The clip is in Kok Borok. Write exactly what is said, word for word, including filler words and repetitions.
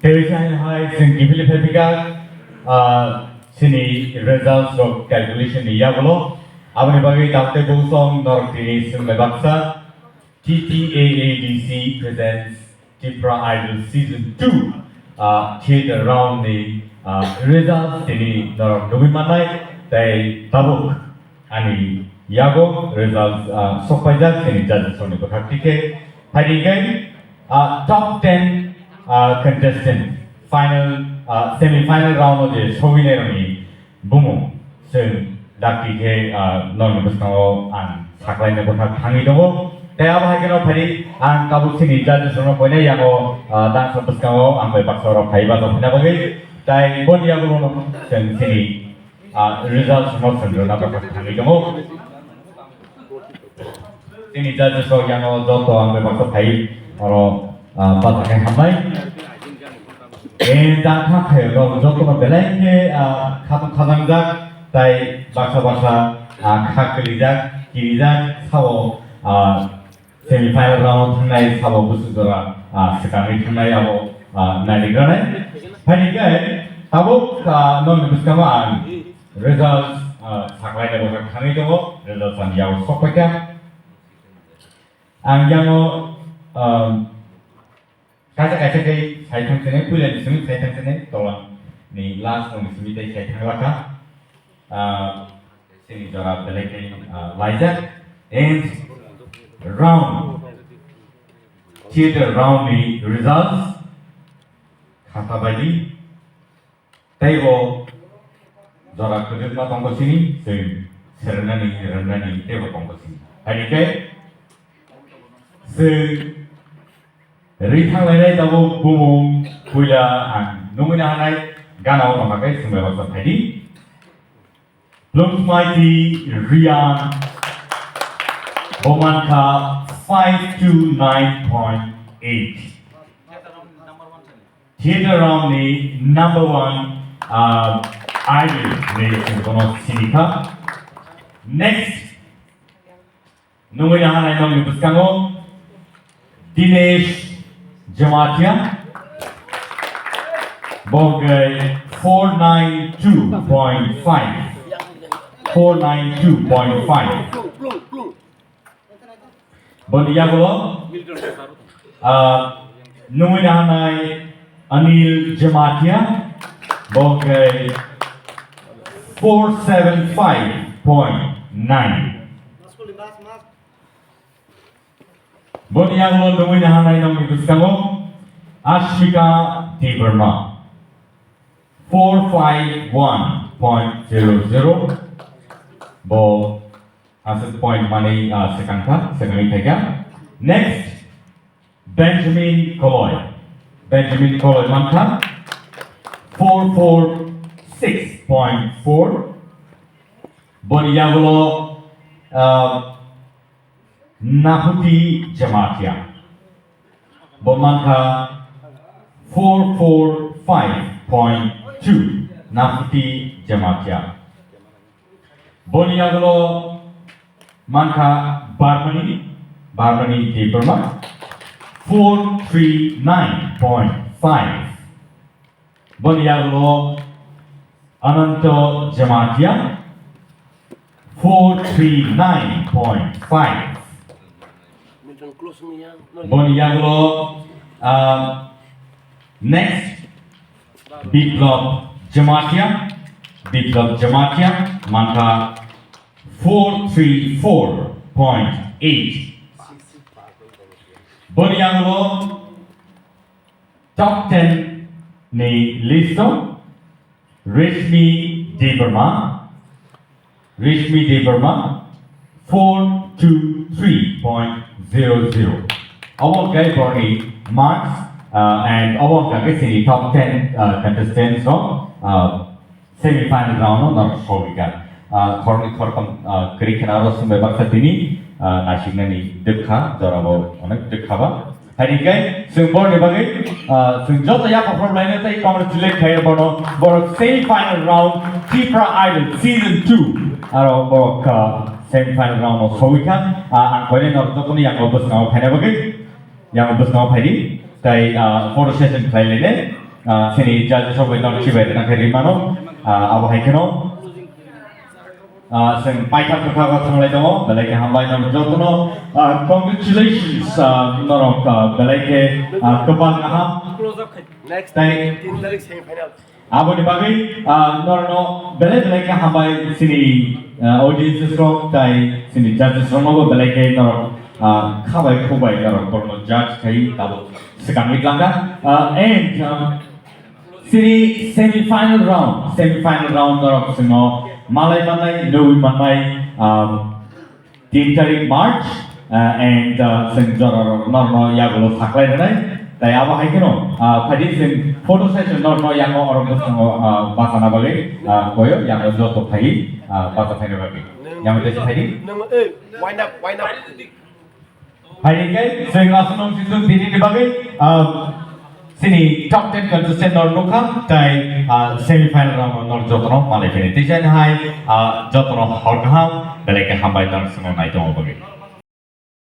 Tei hai hai chwng kiphilwi phai phika, ah, chini results rok calculation ni yagulo. Aboni bagwi dakte bosong norok tini swngbai baksa. T T A A D C presents Tipra Idol Season two, ah, theater round ni, ah, results tini norok nugwi mannai, tei tabuk ani yago results, ah, sokpaijak chini judges rokni bwkhak tike. Phaidi khe, ah, top ten, ah, contestant final, ah, semi final round o je sogwinai rokni bumung chwng dakti khe, ah, norokni bwskango ang saklaina bwkhak thangwi tongo. Tei abo hai kheno phaidi ang tabuk chini judges rokno koinai yango, ah, dance bwskango ang bai baksa rok phai bachok hwnna bagwi. Tei boni yagulono chwng chini, ah, results no chwng rwna bwkhak thangwi tongo. Chini judges rok yano joto ang bai baksa phai oro, ah, bachaknai hambai. Eh, jang kha khayo rok joto no belai khe, ah, khatong khajangjak tai baksa baksa, ah, kha kirijak, kirijak sao, ah, semi final round thangnai sao busu jora, ah, swkangwi thangnai abo, ah, nailikrani. Phaini khe tabuk, ah, nokni bwskango ang results, ah, saklaina bwkhak thangwi tongo, results ang yago sokpaikha. Ang yango, um, kaisa kaisa khe sai thang sini, puila ni simi sai thang sini, tola ni last ni simi tei sai thang laka. Uh, sini jora belai khe, uh, laijak. And round, theater round ni results, khata baidi. Teibo jora kwrwngma tongkho sini, chwng seremnani, rwmnani teibo tongkho sini. Haini khe chwng rithang lainai tabuk bumung puila ang nungwi nahanai gana o tongkha khe chwng bai baksa phaidi. Bloomsmaiti Riyan bo mankha five two nine point eight. Theater round ni number one, ah, idol ni chwng bono sinikha. Next, nungwi nahanai nokni bwskango Dinesh Jamatia, bo hwnkhe four nine two point five, four nine two point five. Boni yagulo, ah, nungwi nahanai Anil Jamatia, bo hwnkhe four seven five point nine. Boni yagulo nungwi nahanai nokni bwskango Ashmika Debbarma, four five one point zero zero. Bo aswk point manwi, ah, swkang kha, swkangwi phaikha. Next, Benjamin Koloi. Benjamin Koloi mankha four four six point four. Boni yagulo, ah, Nahuti Jamatia. Bo mankha four four five point two, Nahuti Jamatia. Boni yagulo mankha Barmani, Barmani Debbarma, four three nine point five. Boni yagulo Ananto Jamatia, four three nine point five. Boni yagulo, ah, next, Biplab Jamatia, Biplab Jamatia, mankha four three four point eight. Boni yagulo, top ten ni list o Reshmi Debbarma, Reshmi Debbarma, four two three point zero zero. Obo khe borni marks, uh, and obo khe chini top ten, uh, contestants rok, uh, semi final round o norok sogwikha. Ah, khoroknwi khoroktham, ah, kwrwi kheno aro swngbai baksa tini, ah, naisiknani dwkha, jorabo onek dwkha ba. Haini khe chwng borni bagwi, ah, chwng joto yakophrom laino tei congratulate khaio bono, borok semi final round Tipra Idol season two. Aro borok, ah, Semi final round o sogwi kha. Ah, ang koinai norok jotono yango bwskango phaina bagwi, yango bwskango phaidi. Tai, ah, photo session khlai lainai. Ah, chini judges rok bai norok chibai rwna khe rimano. Ah, abo hai kheno. Ah, chwng paithak kwkha o thanglai tongo, belai khe hambai norok jotono. Ah, congratulations, ah, norok, ah, belai khe, ah, kwbang kaham. Next tai tin tarik semi final. Aboni bagwi, ah, norokno belai belai khe hambai chini, ah, audiences rok tai chini judges rokno bo belai khe norok, ah, khabai khubai norok borokno judge khai tabuk swkangwi tlangkha. Ah, and, ah, chini semi final round, semi final round norok chwngno malai mannai, nugwi mannai, ah, tin tarik March, ah, and, ah, chwng jorarok norokno yagulo saklai rwnai. Tai abo hai kheno, ah, phaidi chwng photo session norokno yango oro bwskango, ah, bachana bagwi, ah, koyo yango joto phai, ah, bacha phaina bagwi. Yango tei phaidi. Nung, eh, wind up, wind up. Phaidi khe chwng aswk nung sisuk dinini bagwi, ah, Chini top ten contestant no nukha, tai, ah, semi final round no jotono malai phini. Tei jani hai, ah, jotono hor kaham, belai khe hambai norok chwngno nai tongo bagwi.